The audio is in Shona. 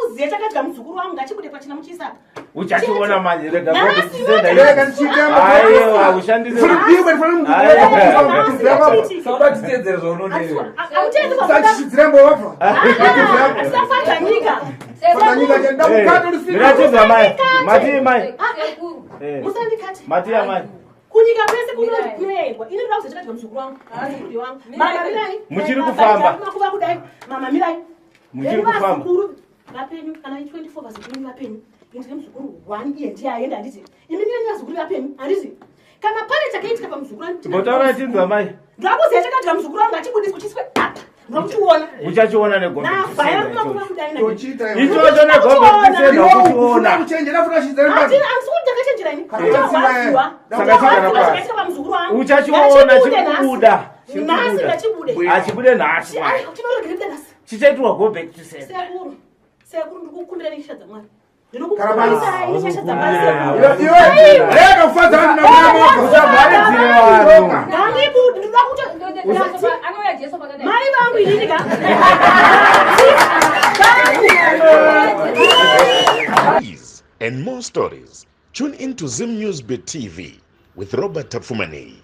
kuziva chakadya muzukuru wangu, ngachibude pachina muchiisa apa. Uchachiona manje, rega. Nhasi. Rega ndichiita. Aiwa, ushandise. Sauda titedzere zvaunondiwa. Sachichidzira mbovabva. Tisafadza nyika. Fadza nyika chenda mukati rusina. Miratidzwa mai, matii mai. Sekuru, musandikati. Matii amai. Kunyika kwese kunoendwa, ini ndoda kuziva chakadya muzukuru wangu, muzukuru wangu. Mama, mirai. Muchiri kufamba. Makuva kudai, mama, mirai. Muchiri kufamba. Vazukuru vapenyu kana 24, vazukuru vapenyu, indine muzukuru 1, iye ndiye aenda, handiti? Imi mine vazukuru vapenyu, handiti? Kana pane chakaitika pamuzukuru wangu, Mbotaura chinzwa mai. Ndakuziva chakadya muzukuru wangu, achibudiswa chiswe apa, ndokuchiona. Uchachiona negombe. Navhaya kumakuva kudai na Tochiita iwe. Ichocho negombe tisenda kuchiona. Kuchenjera futa chidzira Hatina, mbavha. handisi kuti ndakachenjera ini. Kana Ndorwadziwa. Saka chigara Ndorwadziwa pasi. zvakaitika pamuzukuru wangu. Uchachiona. Ngachibude nhasi. Chikubuda. Nhasi ngachibude. Achibude nhasi. Chinorogere bude nhasi. Chichaitirwa go back to sender. Sekuru, sekuru, ndiri kukumbira nenyasha dzaMwari. Kana pasi. Ndinokukumbirai nenyasha dzaMwari, sekuru. Iwe iwe. Rega kufadza vanhu na mwana. Usavharidzire vanhu. Ngandibude, ndinoda kuti Anouya Jesu pakadai. Mai vangu inini ka. These and more stories, tune in to Zim News Bit TV with Robert Tafumani.